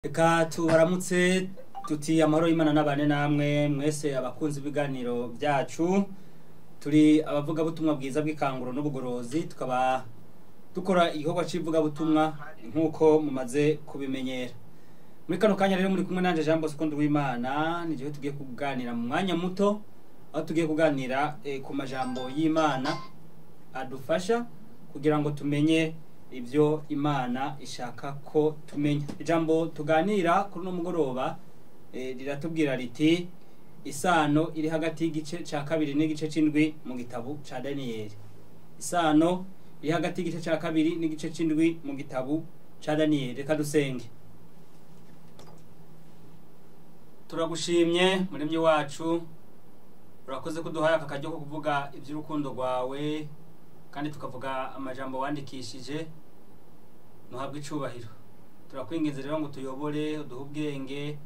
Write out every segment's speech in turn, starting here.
Reka tubaramutse tuti amahoro y'Imana n'abane namwe mwese abakunzi b'ibiganiro byacu. Turi abavugabutumwa bwiza bw'ikanguro n'ubugorozi, tukaba dukora igikorwa c'ivugabutumwa nk'uko mumaze kubimenyera. Muri kano kanya rero muri kumwe nanje Jean Bosco Nduwimana, ni jewe tugiye kuganira mu mwanya muto, aho tugiye kuganira ku majambo y'Imana adufasha kugira ngo tumenye ibyo Imana ishaka ko tumenya. Ijambo tuganira kuri uno mugoroba riratubwira riti isano iri hagati y'igice ca kabiri n'igice c'indwi mu gitabo ca Daniyeli. Isano iri hagati y'igice ca kabiri n'igice c'indwi mu gitabo ca Daniyeli. Reka dusenge. Turagushimye muremyi wacu, urakoze kuduhaye aka karyo ko kuvuga iby'urukundo rwawe kandi tukavuga amajambo wandikishije, ntuhabwe icubahiro. Turakwinginze rero ngo tuyobore, uduhe ubwenge,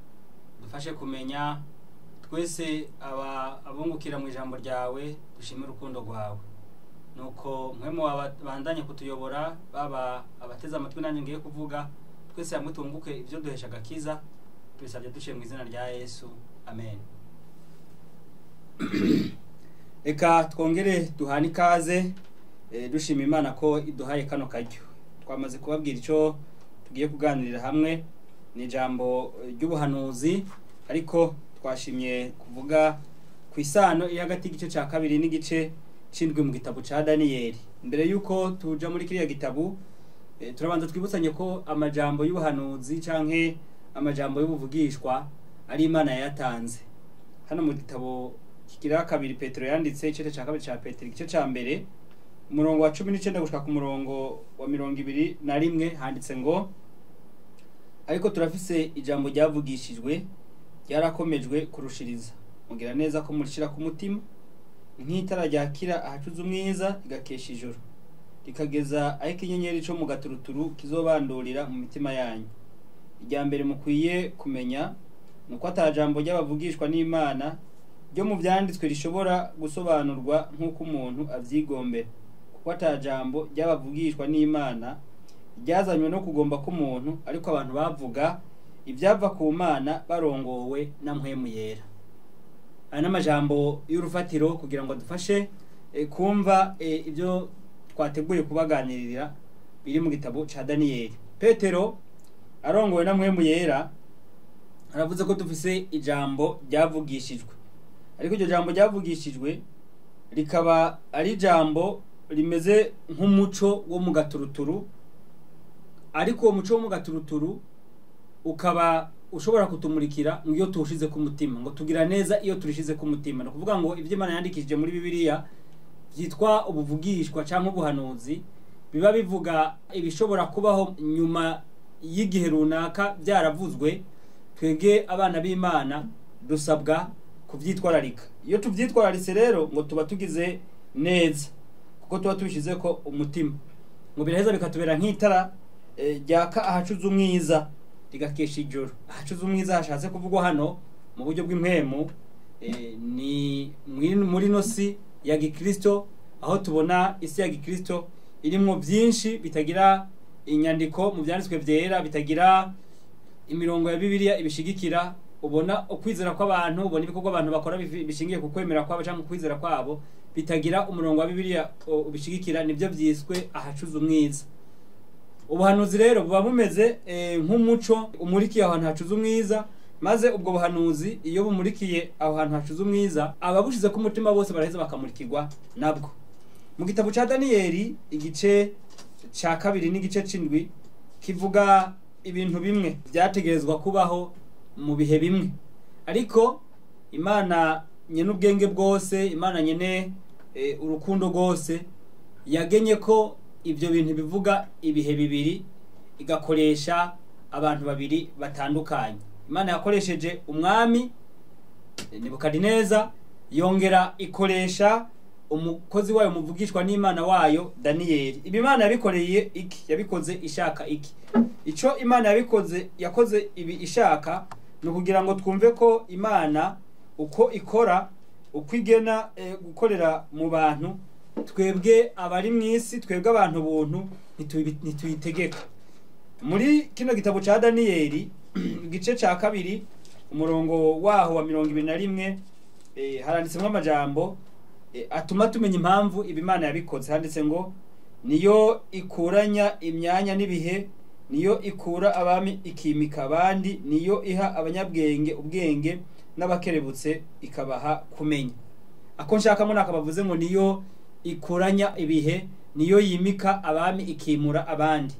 udufashe kumenya twese aba abungukira mu ijambo ryawe, dushime urukundo rwawe. Nuko mwe bandanye kutuyobora, baba abateze amatwi nanjye ngiye kuvuga, twese hamwe tunguke ibyo duhesha agakiza. Tubisabye duciye mu izina rya Yesu, amen. Reka twongere duhane ikaze, dushima Imana ko iduhaye kano karyo. Twamaze kubabwira ico tugiye kuganirira hamwe, ni ijambo ry'ubuhanuzi, ariko twashimye kuvuga ku isano iri hagati y'igice ca kabiri n'igice c'indwi mu gitabo ca Daniyeli. Mbere yuko tuja muri kiriya gitabo, turabanza twibutsanye ko amajambo y'ubuhanuzi canke amajambo y'ubuvugishwa ari Imana yayatanze. Hano mu gitabo kigira kabiri Petero yanditse, igice ca kabiri ca Petero, igice ca mbere, umurongo wa 19 gushika ku murongo wa 21, handitse ngo: ariko turafise ijambo ryavugishijwe ryarakomejwe kurushiriza, mugira neza ko murishira ku mutima nk'itara ryakira ahacuze umwiza rigakesha ijoro, rikageza aho ikinyenyeri co mu gaturuturu kizobandurira mu mitima yanyu. Irya mbere mukwiye kumenya nuko ata jambo ry'abavugishwa n'Imana ryo mu vyanditswe rishobora gusobanurwa nk'uko umuntu avyigombera, kuko ata jambo ry'abavugishwa n'Imana ryazanywe no kugomba k'umuntu, ariko abantu bavuga ivyava ku Mana barongowe na Mpwemu Yera. Aya n'amajambo y'urufatiro kugira ngo adufashe kumva ibyo twateguye kubaganirira biri mu gitabo ca Daniyeli. Petero arongowe na Mpwemu Yera aravuze ko dufise ijambo ryavugishijwe, ariko iryo jambo ryavugishijwe rikaba ari ijambo rimeze nk'umuco wo mu gaturuturu, ariko uwo muco wo mu gaturuturu ukaba ushobora kutumurikira ngo iyo tuwushize ku mutima, ngo tugira neza iyo turishize ku mutima. Ni ukuvuga ngo ibyo Imana yandikishije muri Bibiliya byitwa ubuvugishwa canke ubuhanuzi, biba bivuga ibishobora kubaho nyuma y'igihe runaka byaravuzwe. Twebwe abana b'Imana dusabwa kuvyitwararika. Iyo tuvyitwararitse rero ngo tuba tugize neza, kuko tuba tubishize ko umutima, ngo biraheza bikatubera nk'itara ryaka ahacuze umwiza rigakesha ijoro. Ahacuze umwiza hashatse kuvugwa hano mu buryo bw'impwemu, ni muri no si ya Gikristo, aho tubona isi ya Gikristo irimwo byinshi bitagira inyandiko mu vyanditswe vyera, bitagira imirongo ya Bibiliya ibishigikira. Ubona ukwizera kw'abantu, ubona ibikorwa abantu bakora bishingiye ku kwemera kwabo canke ukwizera kwabo, bitagira umurongo wa Bibiliya ubishigikira, nivyo vyiswe ahacuze umwiza. Ubuhanuzi rero buba bumeze nk'umuco umurikiye ahantu hacuze umwiza, maze ubwo buhanuzi iyo bumurikiye aho hantu hacuze umwiza, ababushize ku mutima bose baraheza bakamurikirwa nabwo. Mu gitabo ca Daniyeli igice ca kabiri n'igice c'indwi kivuga ibintu bimwe vyategerezwa kubaho mu bihe bimwe, ariko Imana nyene ubwenge bwose, Imana nyene urukundo rwose, yagenye ko ivyo bintu bivuga ibihe bibiri, igakoresha abantu babiri batandukanye. Imana yakoresheje umwami Nebukadineza, yongera ikoresha umukozi wayo muvugishwa n'Imana wayo Daniyeli. Ibi Imana yabikoreye iki? Yabikoze ishaka iki? Ico Imana yabikoze, yakoze ibi ishaka ni ukugira ngo twumve ko Imana uko ikora, uko igena gukorera mu bantu, twebwe abari mw'isi, twebwe abantu buntu ntituyitegeka. Muri kino gitabo ca Daniyeli Igice cya kabiri, umurongo waho wa 21, haranditsemo amajambo atuma tumenya impamvu ibi Imana yabikoze. Handitse ngo: "Niyo ikuranya imyanya n'ibihe, niyo ikura abami ikimika abandi, niyo iha abanyabwenge ubwenge n'abakerebutse ikabaha kumenya." Ako nshakamo nakabavuze ngo niyo ikuranya ibihe, niyo yimika abami ikimura abandi.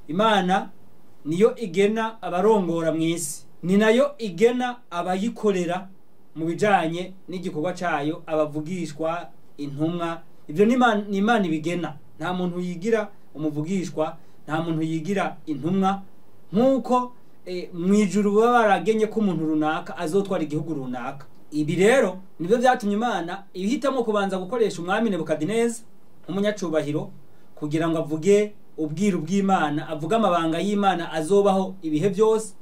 Imana niyo igena abarongora mu isi, ni nayo igena abayikorera mu bijanye n'igikorwa cayo, abavugishwa, intumwa. Ibyo ni Imana ibigena. Nta muntu yigira umuvugishwa, nta muntu yigira intumwa, nk'uko mu ijuru baba baragenye ko umuntu runaka azotwara igihugu runaka. Ibi rero nibyo byatumye Imana ihitamo kubanza gukoresha umwami Nebukadineza nk'umunyacubahiro, kugira ngo avuge ubwiru bw'Imana, avuge amabanga y'Imana azobaho ibihe byose.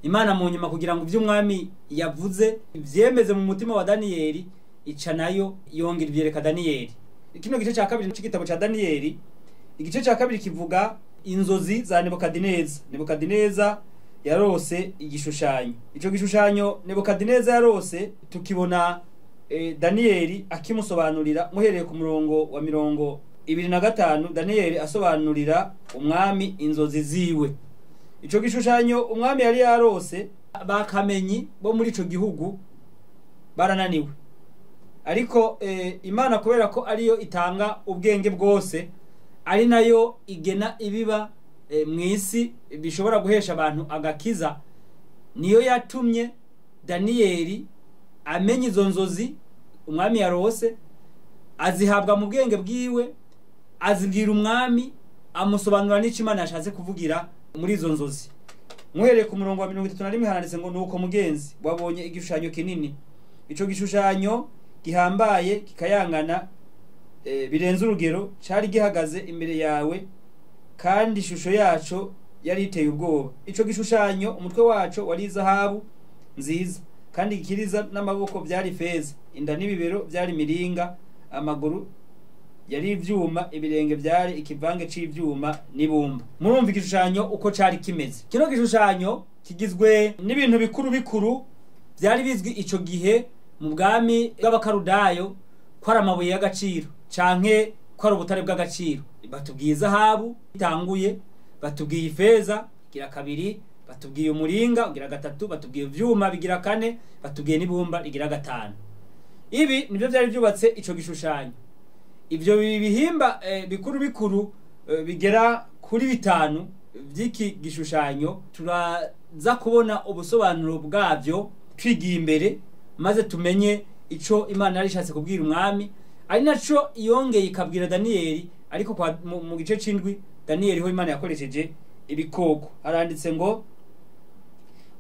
Imana mu nyuma, kugira ngo ibyo umwami yavuze byemeze mu mutima wa Daniyeli, ica nayo yongera ibyereka Daniyeli. Kino gice cya kabiri cy'igitabo cya Daniyeli, igice cya kabiri kivuga inzozi za Nebukadineza. Nebukadineza yarose igishushanyo. Ico gishushanyo Nebukadineza yarose tukibona Daniyeli akimusobanurira. Muhereye ku murongo wa 25, Daniyeli asobanurira umwami inzozi ziwe. Ico gishushanyo umwami yari yarose, bakamenyi bo muri ico gihugu barananiwe, ariko Imana, kubera ko ariyo itanga ubwenge bwose, ari nayo igena ibiba mu isi bishobora guhesha abantu agakiza, niyo yatumye Daniyeli amenya izo nzozi umwami yarose, azihabwa mu bwenge bwiwe, azibwira umwami, amusobanurira n'icyo Imana yashatse kuvugira muri izo nzozi. Muhereye ku murongo wa 31, handitse ngo: "Nuko mugenzi, wabonye igishushanyo kinini. Ico gishushanyo gihambaye kikayangana birenze urugero cari gihagaze imbere yawe, kandi ishusho yaco yari iteye ubwoba. Ico gishushanyo, umutwe waco wari izahabu nziza, kandi igikiriza n'amaboko byari feza, inda n'ibibero byari miringa, amaguru yari ivyuma, ibirenge byari ikivange c'ivyuma n'ibumba." Murumva igishushanyo uko cari kimeze. Kino gishushanyo kigizwe n'ibintu bikuru bikuru byari bizwi ico gihe mu bwami bw'Abakarudayo, ko ari amabuye y'agaciro canke ko ari ubutare bw'agaciro. Batubwiye izahabu itanguye, batubwiye ifeza igira kabiri, batubwiye umuringa ugira gatatu, batubwiye ivyuma bigira kane, batubwiye n'ibumba rigira gatanu. Ibi nibyo byari byubatse ico gishushanyo. Ibyo bihimba bikuru bikuru bigera kuri bitanu by'iki gishushanyo, turaza kubona ubusobanuro bwabyo twigiye imbere, maze tumenye ico Imana yari ishatse kubwira umwami, ari naco yongeye ikabwira Daniyeli. Ariko mu gice c'indwi, Daniyeli ho Imana yakoresheje ibikoko. Haranditse ngo,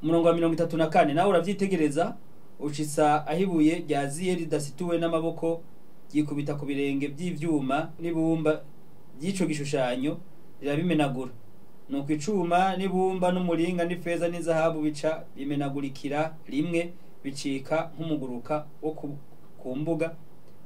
umurongo wa 34: "Nawe uravyitegereza ushitsa aho ibuye ryaziye ridasituwe n'amaboko, ryikubita ku birenge by'ivyuma n'ibumba by'ico gishushanyo, rirabimenagura. Nuko icuma n'ibumba n'umuringa n'ifeza n'izahabu bica bimenagurikira rimwe, bicika nk'umuguruka wo ku mbuga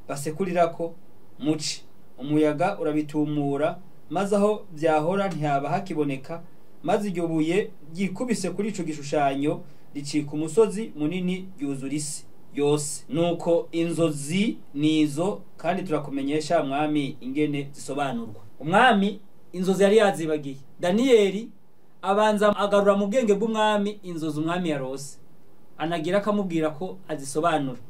basekurirako muci. Umuyaga urabitumura, maze aho byahora ntihaba hakiboneka. Maze iryo buye ryikubise kuri ico gishushanyo ricika umusozi munini, ryuzura isi yose. Nuko inzozi nizo, kandi turakumenyesha, mwami, ingene zisobanurwa." Umwami inzozi yari yazibagiye. Daniyeli abanza agarura mu bwenge bw'umwami inzozi umwami yarose, anagira akamubwira ko azisobanura.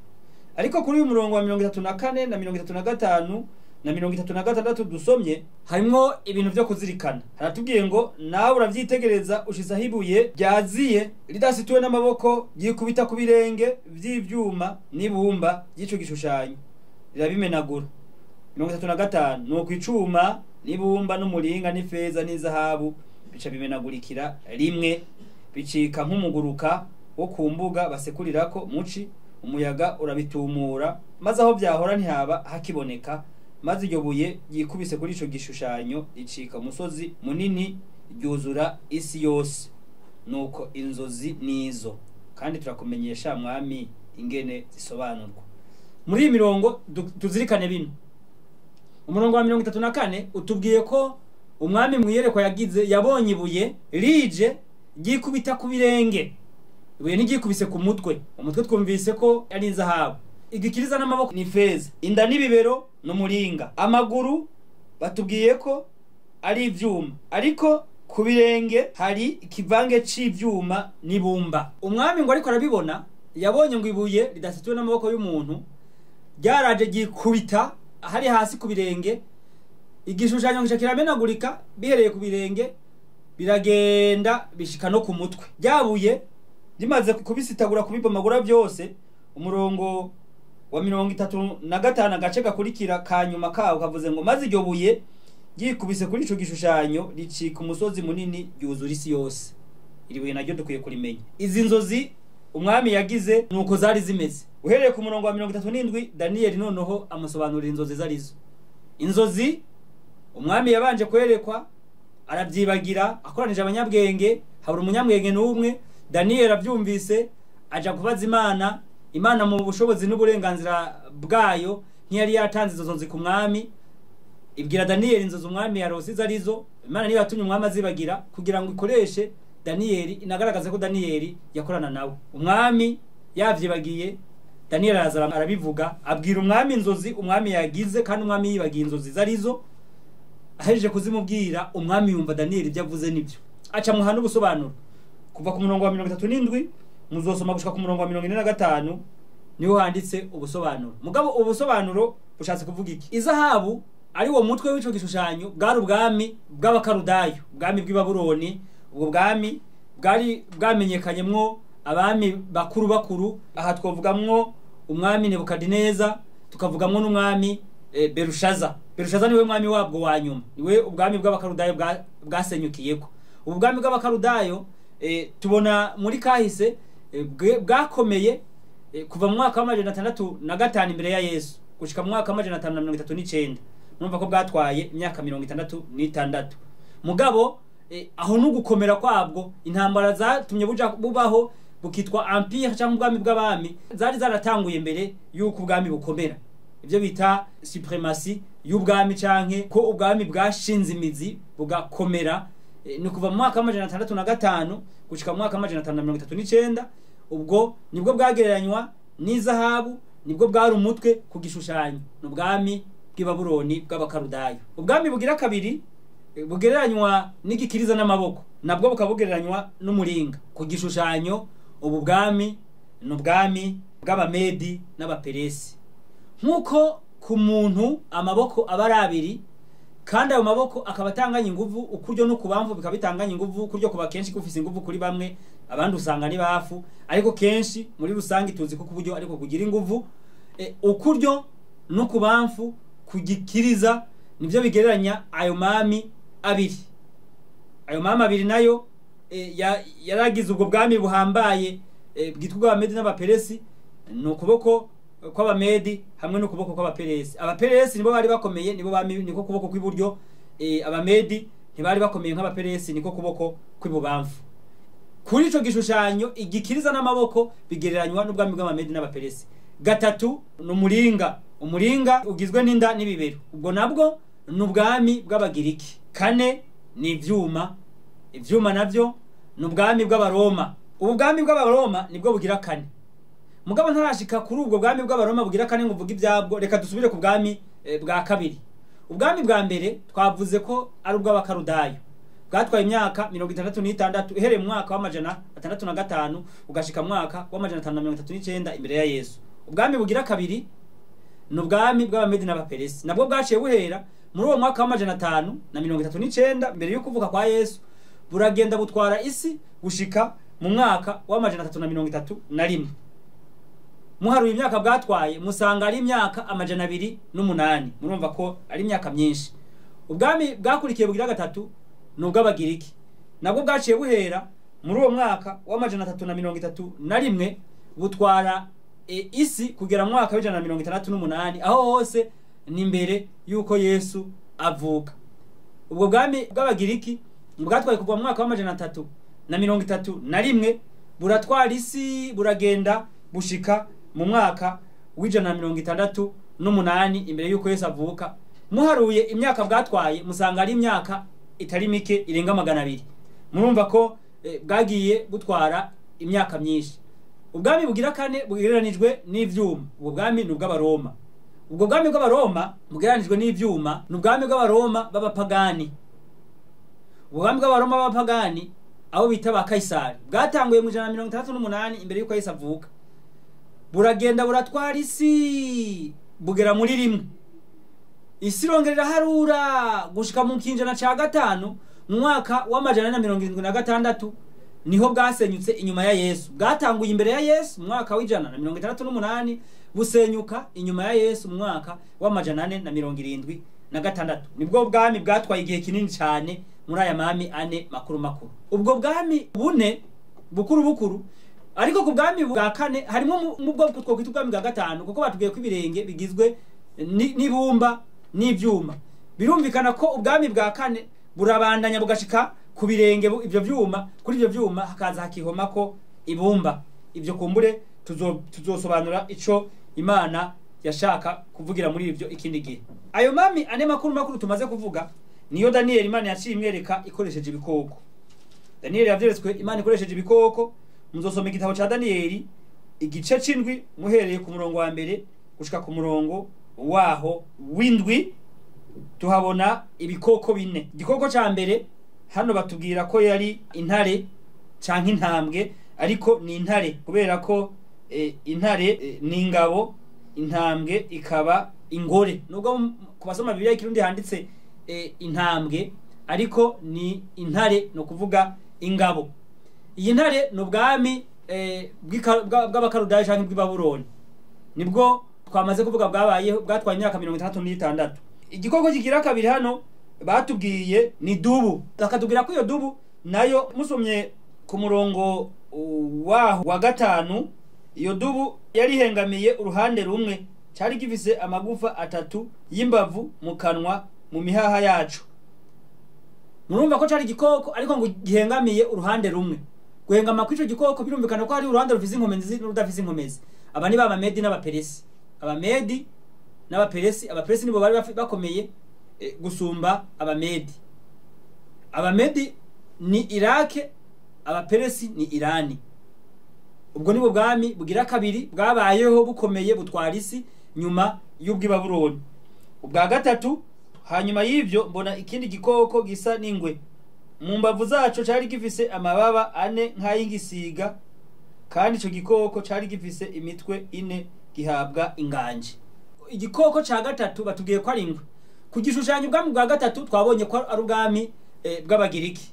Ariko kuri uyu murongo wa 34 na 35 na 36 dusomye, harimwo ibintu vyo kuzirikana. Haratubwiye ngo: "Nawe uravyitegereza ushitsa aho ibuye ryaziye ridasituwe n'amaboko, ryikubita ku birenge vy'ivyuma n'ibumba by'ico gishushanyo, rirabimenagura." 35: "Nuko icuma n'ibumba n'umuringa n'ifeza n'izahabu bica bimenagurikira rimwe, bicika nk'umuguruka wo ku mbuga basekurirako muci. Umuyaga urabitumura, maze aho byahora ntihaba hakiboneka. Maze iryo buye ryikubise kuri ico gishushanyo ricika umusozi munini, ryuzura isi yose. Nuko inzozi nizo, kandi turakumenyesha, mwami, ingene zisobanurwa." Muri iyi mirongo tuzirikane bino. Umurongo wa 34 utubwiye ko umwami mu iyerekwa yagize yabonye ibuye rije ryikubita ku birenge. Ibuye ntiryikubise ku mutwe, umutwe twumvise ko ari inzahabu. Igikiriza n'amaboko ni feza, inda n'ibibero ni umuringa, amaguru batubwiye ko ari ivyuma, ariko ku birenge hari ikivange c'ivyuma n'ibumba. Umwami ngo ariko arabibona, yabonye ngo ibuye ridasatuwe n'amaboko y'umuntu ryaraje ryikubita hari hasi ku birenge, igishushanyo ngica kiramenagurika bihereye ku birenge biragenda bishika no ku mutwe. Ryabuye rimaze kubisitagura kubibomagura byose, umurongo wa 35 agace gakurikira kanyuma kawo kavuze ngo maze iryo buye ryikubise kuri ico gishushanyo ricika umusozi munini ryuzura isi yose. Iri buye naryo dukwiye kurimenya. Izi nzozi umwami yagize nuko zari zimeze. Uhereye ku murongo wa 37 Daniyeli noneho amusobanurira inzozi zarizo. Inzozi umwami yabanje kwerekwa arabyibagira, akoranije abanyabwenge, habura umunyabwenge n'umwe. Daniyeli abyumvise aja kubaza Imana. Imana mu bushobozi n'uburenganzira bwayo ntiyari yatanze izo nzozi ku mwami, ibwira Daniyeli inzozi umwami yarose izo arizo. Imana niyo yatumye umwami azibagira kugira ngo ikoreshe Daniyeli, inagaragaze ko Daniyeli yakorana nawe. Umwami yavyibagiye, Daniyeli araza arabivuga, abwira umwami inzozi umwami yagize, kandi umwami yibagiye inzozi zarizo. Ahejeje kuzimubwira, umwami yumva Daniyeli ibyo avuze nibyo, aca muha n'ubusobanuro. Kuva ku murongo wa 37 muzosoma gushika ku murongo wa 45 niho handitse ubusobanuro. Mugabo ubusobanuro bushatse kuvuga iki? Izahabu ari wo mutwe w'ico gishushanyo bwari ubwami bw'abakarudayo, ubwami bw'i Babuloni. Ubwo bwami bwari bwamenyekanyemwo abami bakuru bakuru, aha twovugamwo umwami Nebukadineza, tukavugamwo n'umwami Berushaza. Berushaza niwe mwami wabwo wa nyuma, niwe ubwami bw'abakarudayo bwasenyukiyeko. Ubu bwami bw'abakarudayo tubona muri kahise bwakomeye kuva mu mwaka wa 605 imbere ya Yesu gushika mu mwaka wa 539. Numva ko bwatwaye imyaka 66. Mugabo aho nugukomera kwabwo, intambara zatumye buja bubaho bukitwa empire cyangwa ubwami bw'abami zari zaratanguye mbere yuko ubwami bukomera, ibyo bita supremacy y'ubwami canke ko ubwami bwashinze imizi bugakomera. Ni kuva mu mwaka wa 605 gushika mu mwaka wa 539. Ubwo nibwo bwagereranywa n'izahabu, nibwo bwari umutwe ku gishushanyo, n'ubwami bw'i Babuloni bw'abakarudayo. Ubwami bugira kabiri bugereranywa n'igikiriza n'amaboko, nabwo bukabugereranywa n'umuringa ku gishushanyo. Ubu bwami ni ubwami bw'abamedi n'abaperesi. Nk'uko ku muntu amaboko aba ari abiri, kandi ayo maboko akaba atanganya inguvu, ukuryo n'ukubamvu bikaba bitanganya inguvu, ukuryo kuba kenshi kufise inguvu kuri bamwe, abandi usanga ni bafu, ariko kenshi muri rusangi tuzi ko kuburyo ariko kugira inguvu. Ukuryo n'ukubamfu kugikiriza nivyo bigereranya ayo mami abiri. Ayo mami abiri nayo yaragize ubwo bwami buhambaye bwitwa ubw'abamedi n'abaperesi. Ni ukuboko kw'abamedi hamwe n'ukuboko kw'abaperesi. Abaperesi nibo bari bakomeye, nibo bami, niko kuboko kw'iburyo. Abamedi ntibari bakomeye nk'abaperesi, niko kuboko kw'ibubamfu. Kuri ico gishushanyo igikiriza n'amaboko bigereranywa n'ubwami bw'abamedi n'abaperesi. Gatatu ni umuringa. Umuringa ugizwe n'inda n'ibibero, ubwo nabwo ni ubwami bw'abagiriki. Kane ni ivyuma. Ivyuma navyo ni ubwami bw'abaroma. Ubu bwami bw'abaroma nibwo bugira kane. Mugabo ntarashika kuri ubwo bwami bw'abaroma bugira kane ngo mvuge ibyabwo, reka dusubire ku bwami bwa kabiri. Ubwami bwa mbere twavuze ko ari ubw'abakarudayo, bwatwaye imyaka 66 uhereye mu mwaka wa 605 ugashika mu mwaka wa 539 imbere ya Yesu. Ubwami bugira kabiri ni ubwami bw'abamedi n'abaperesi, nabwo bwaciye buhera muri uwo mwaka wa 539 mbere yo kuvuka kwa Yesu, buragenda butwara isi gushika mu mwaka wa 331. Muharuye imyaka bwatwaye musanga ari imyaka 208. Murumva ko ari imyaka myinshi. Ubwami bwakurikiye bugira gatatu ni ubw'abagiriki, nabwo bwaciye buhera muri uwo mwaka wa 331 butwara isi kugera mu mwaka wa 168, aho hose ni mbere yuko Yesu avuka. Ubwo bwami bw'abagiriki bwatwaye kuva mu mwaka wa 331 buratwara isi buragenda bushika mu mwaka wa 168 imbere yuko Yesu avuka. Muharuye imyaka bwatwaye musanga ari imyaka itari mike irenga 200. Murumva ko bwagiye butwara imyaka myinshi. Ubwami bugira kane bugereranijwe n'ivyuma, ubwo bwami ni ubw'Abaroma. Ubwo bwami bw'Abaroma bugereranijwe n'ivyuma ni ubwami bw'Abaroma b'abapagani. Ubwami bw'Abaroma b'abapagani abo bita ba Kaisari bwatanguye mu 168 imbere y'uko Yesu avuka, buragenda buratwara isi bugera muri rimwe, isi irongera iraharura gushika mu kinjana ca gatanu mu mwaka wa 476 niho bwasenyutse inyuma ya Yesu. Bwatanguye imbere ya Yesu mu mwaka wa 168, busenyuka inyuma ya Yesu mu mwaka wa 476. Nibwo bwami bwatwaye igihe kinini cyane muri aya mami ane makuru makuru. Ubwo bwami bune bukuru bukuru, ariko ku bwami bwa kane harimo mu bwoko twokwita ubwami bwa gatanu, kuko batubwiye ko ibirenge bigizwe n'ibumba n'ivyuma. Birumvikana ko ubwami bwa kane burabandanya bugashika ku birenge ivyo vyuma, kuri ivyo vyuma hakaza hakihoma ko ibumba. Ivyo kumbure tuzosobanura ico Imana yashaka kuvugira muri ivyo ikindi gihe. Ayo mami ane makuru makuru tumaze kuvuga niyo Daniel Imana yaciye imwereka ikoresheje ibikoko. Daniel yavyeretswe Imana ikoresheje ibikoko. Muzosoma igitabo ca Daniel igice c'indwi muhereye ku murongo wa mbere gushika ku murongo waho w'indwi, tuhabona ibikoko bine. Igikoko ca mbere hano batubwira ko yari intare canke intambwe, ariko ni intare kubera ko intare ni ingabo, intambwe ikaba ingore. Nubwo ku basoma Bibiliya y'ikirundi handitse intambwe, ariko ni intare, no kuvuga ingabo. Iyi ntare ni ubwami bw'Abakarudayo canke bw'Ibabuloni, nibwo twamaze kuvuga bwabayeho, bwatwaye imyaka 66. Igikoko kigira kabiri hano batubwiye ni dubu, bakatubwira ko iyo dubu nayo musomye ku murongo waho wa gatanu, iyo dubu yari ihengamiye uruhande rumwe, cari gifise amagufa atatu y'imbavu mu kanwa mu mihaha yacu. Murumva ko cari igikoko ariko ngo gihengamiye uruhande rumwe. Guhengama kw'ico gikoko birumvikana ko hari uruhande rufise inkomezi n'urudafise inkomezi. Aba ni Abamedi n'Abaperesi. Abamedi n'Abaperesi, Abaperesi nibo bari bakomeye gusumba Abamedi. Abamedi ni Irake, Abaperesi ni Irani. Ubwo nibo bwami bugira kabiri bwabayeho bukomeye butwara isi nyuma y'ubw'Ibabuloni. Ubwa gatatu, hanyuma y'ivyo mbona ikindi gikoko gisa n'ingwe, mu mbavu zaco cari gifise amababa ane nk'ay'igisiga, kandi ico gikoko cari gifise imitwe ine, gihabwa inganje. Igikoko ca gatatu batubwiye ko ari ingwe. Ku gishushanyo ubwami bwa gatatu twabonye ko ari ubwami bw'Abagiriki,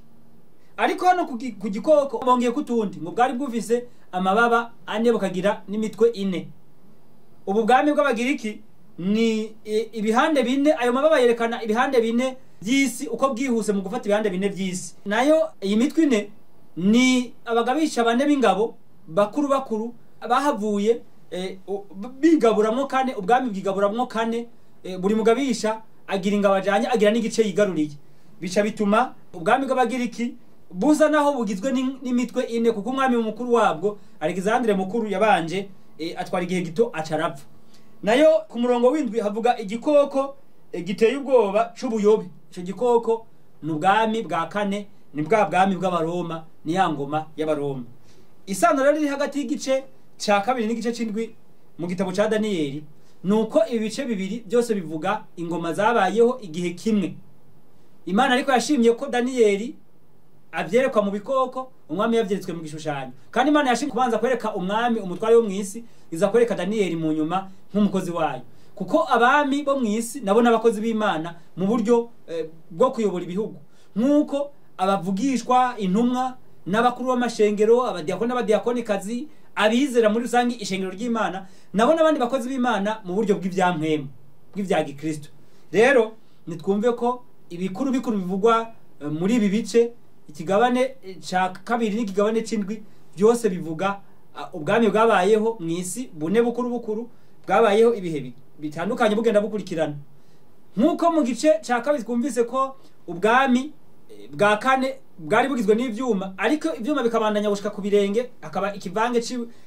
ariko hano ku gikoko bongeye kutundi ngo bwari bwufise amababa ane bukagira n'imitwe ine. Ubu bwami bw'Abagiriki ni ibihande bine, ayo mababa yerekana ibihande bine by'isi uko bwihuse mu gufata ibihande bine by'isi. Nayo iyi mitwe ine ni abagabisha bane b'ingabo bakuru bakuru bahavuye bigaburamwo kane, ubwami bwigaburamwo kane, buri mugabisha agira ingabo ajanye, agira n'igice yigaruriye. Bica bituma ubwami bw'Abagiriki busa naho bugizwe n'imitwe ine, kuko umwami mukuru wabwo Alexandre mukuru yabanje atwara igihe gito acarapfa. Nayo ku murongo w'indwi havuga igikoko giteye ubwoba c'ubuyobe. Ico gikoko ni ubwami bwa kane, ni bwa bwami bw'Abaroma, ni ya ngoma y'Abaroma. Isano rero riri hagati y'igice ca kabiri n'igice c'indwi mu gitabo ca Daniyeli nuko ibi bice bibiri byose bivuga ingoma zabayeho igihe kimwe. Imana ariko yashimye ko Daniyeli avyerekwa mu bikoko, umwami yavyeretswe mu gishushanyo. Kandi Imana yashimye kubanza kwereka umwami umutware wo mw'isi, iza kwereka Daniyeli mu nyuma nk'umukozi wayo. Kuko abami bo mw'isi nabo n'abakozi b'Imana mu buryo bwo kuyobora ibihugu, nk'uko abavugishwa, intumwa n'abakuru b'amashengero, abadiakoni n'abadiakonikazi, abizera muri rusange ishengero ry'Imana, nabo n'abandi bakozi b'Imana mu buryo bw'ivyampwemu, bw'ivya Gikristo. Rero nitwumve ko ibikuru bikuru bivugwa muri ibi bice, ikigabane ca kabiri n'ikigabane c'indwi, byose bivuga ubwami bwabayeho mw'isi bune bukuru bukuru, bwabayeho ibihe bitandukanye bugenda bukurikirana. Nkuko mu gice ca kabiri twumvise ko ubwami bwa kane bwari bugizwe n'ivyuma, ariko ivyuma bikabandanya gushika ku birenge, akaba ikivange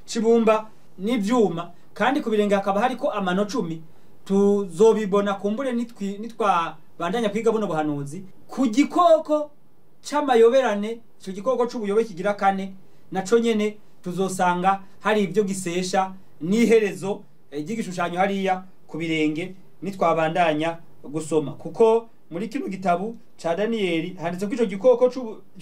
c'ibumba n'ivyuma, kandi ku birenge hakaba hariko amano 10. Tuzobibona kumbure nitwa bandanya kwiga buno buhanuzi ku gikoko c'amayoberane Icyo gikoko c'ubuyobe kigira kane naco nyene tuzosanga hari ibyo gisesha n'iherezo ry'igishushanyo hariya ku birenge, nitwabandanya gusoma, kuko muri kino gitabo ca Daniyeli handitse ko ico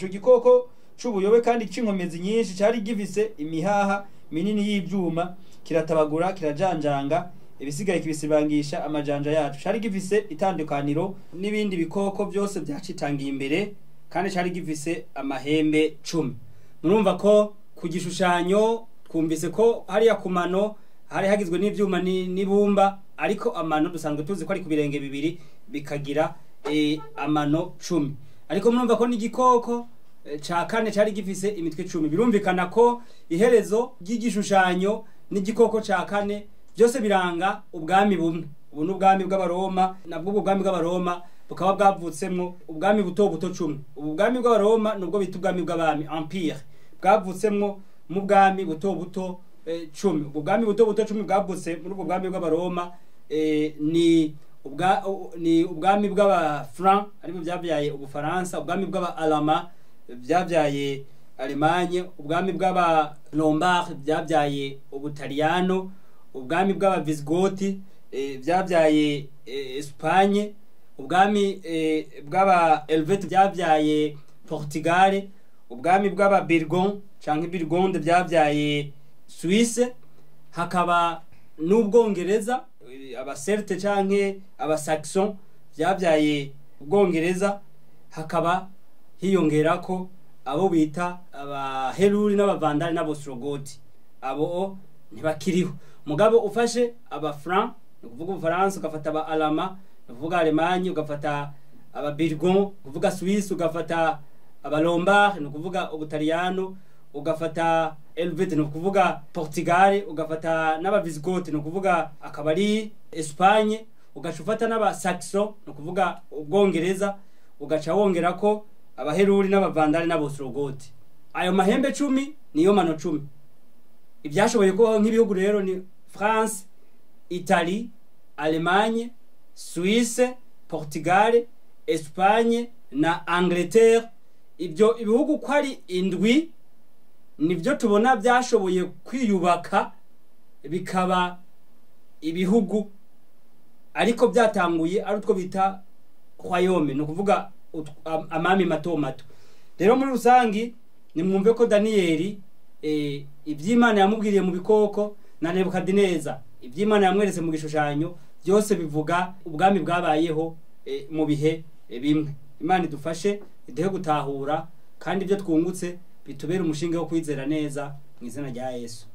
gikoko c'ubuyobe kandi c'inkomezi nyinshi cari gifise imihaha minini y'ivyuma, kiratabagura, kirajanjanga, ibisigaye kibisibangisha amajanja yacu. Cari gifise itandukaniro n'ibindi bikoko byose byacitangiye imbere, kandi cari gifise amahembe 10. Murumva ko ku gishushanyo twumvise ko hariya ku mano hari hagizwe n'ivyuma n'ibumba, ariko amano dusanzwe tuzi ko ari ku birenge bibiri bikagira amano 10. Ariko murumva ko n'igikoko ca kane cari gifise imitwe 10. Birumvikana ko iherezo ry'igishushanyo n'igikoko ca kane byose biranga ubwami bumwe. Ubu ni ubwami bw'Abaroma, nabwo ubwo bwami bw'Abaroma bukaba bwavutsemwo ubwami buto buto 10. Ubu bwami bw'Abaroma nubwo bita ubwami bw'abami, empire, bwavutsemwo mu bwami buto buto 10. Ubwo bwami buto buto 10 bwavutse muri ubwo bwami bw'Abaroma ni ubwami bw'Abafranc, aribwo byabyaye Ubufaransa, ubwami bw'Aba-Alama byabyaye Allemagne, ubwami bw'Aba-Lombard byabyaye Ubutaliyano, ubwami bw'Abavisigoti byabyaye Espagne, ubwami bw'Aba-Helvete byabyaye Portugal, ubwami bw'Aba-Burgond canke Burgonde byabyaye Suisse, hakaba n'Ubwongereza, Abacelte canke Abasaxon byabyaye Ubwongereza, hakaba hiyongerako abo bita Abaheruri n'Abavandali n'Abostrogoti. Abo ntibakiriho. Mugabo ufashe Abafranc, ni ukuvuga Ubufaransa, ugafata Aba-Alama, ni ukuvuga Allemagne, ugafata Ababirgon, ni ukuvuga Suisse, ugafata Abalombard, ni ukuvuga Ubutaliyano, ugafata Helvete, ni ukuvuga Portugal, ugafata n'Abavisigoti, ni ukuvuga akaba ari Espagne, ugaca ufata n'Abasaxon, ni ukuvuga Ubwongereza, ugaca wongerako Abaheruri n'Abavandali n'Abostrogoti. Ayo mahembe 10 niyo mano 10. Ibyashoboye kubaho nk'ibihugu rero ni France, Italie, Allemagne, Suisse, Portugal, Espagne na Angleterre. Ibyo ibihugu ko ari 7 nibyo tubona byashoboye kwiyubaka bikaba ibihugu, ariko byatanguye ari utwo bita royaume, ni ukuvuga amami mato mato. Rero muri rusangi nimwumve ko Daniyeli iby'Imana yamubwiriye mu bikoko na Nebukadineza iby'Imana yamweretse mu gishushanyo byose bivuga ubwami bwabayeho mu bihe bimwe. Imana idufashe iduhe gutahura, kandi ibyo twungutse bitubere umushinge wo kwizera neza mu izina rya Yesu.